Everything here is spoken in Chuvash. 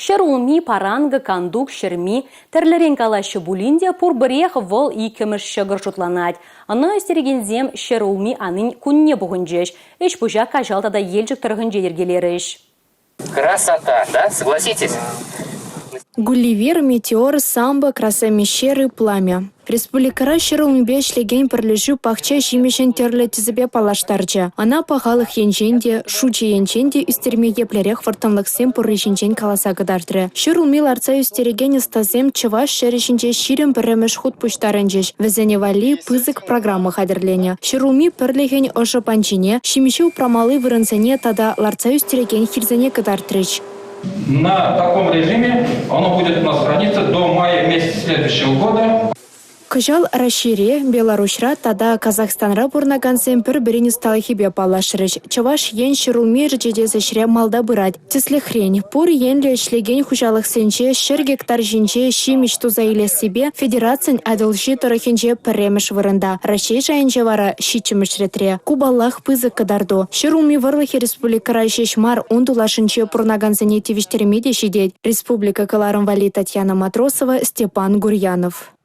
Ҫӗрулми, паранкӑ, кантук, ҫӗрми тӗрлӗрен калаҫҫӗ пулин те пурпӗрех вӑл иккӗмӗш ҫӑкӑр шутланать. Ӑна ӳстерекенсем ҫӗрулми анин кунне пухӑнчӗҫ. Ӗҫ-пуҫа Каҫал тата Елчӗк тӑрӑхӗнче йӗркелерӗҫ. Красота, да? Согласитесь? Гулливер, Метеор, Самбо, Краса Мещеры, Пламя. Республикӑра ҫӗрулмипе ӗҫлекен пӗрлешӳ пахча ҫимӗҫӗн тӗрлӗ тӗсӗпе паллаштарчӗ. Ӑна пахалӑх енчен те, шучӗ енчен те ӳстерме еплерех вӑрттӑнлӑхсем пурри ҫинчен каласа кӑтартрӗ. Ҫӗрулми лартса ӳстерекен ӑстасем чӑваш ҫӗрӗ ҫинче 21-мӗш хут пуҫтарӑнчӗҫ. Вӗсене валли пысӑк программа хатӗрленӗ. Ҫӗрулми пӗрлӗхӗн ӑшӑ панчине, ҫимӗҫе упрамалли вырӑнсене тата лартса ӳстерекен хирсене кӑтартрӗҫ. На таком режиме оно будет у нас храниться до мая месяца следующего года. Кӑҫал Раҫҫейре, Беларуҫра тата Казахстанра пурӑнакансем пӗр-пӗрин ӑсталӑхӗпе паллашрӗҫ. Чӑваш Ен ҫӗрулми ӗрчетес ӗҫре малта пырать. Тӗслӗхрен, пур енлӗ ӗҫлекен хуҫалӑхсенче 100 гектар ҫинче ҫимӗҫ туса илессипе федерацин Атӑлҫи тӑрӑхӗнче пӗрремӗш вырӑнта, Раҫҫей шайӗнче вара ҫиччӗмӗш ретре. Ку, паллах, пысӑк кӑтарту. Ҫӗрулми вӑрлӑхӗ республикӑра ҫеҫ мар, ун тулашӗнче пурӑнакансене тивӗҫтерме те ҫитет. Республика кӑларӑм валли Татьяна Матросова, Степан Гурьянов.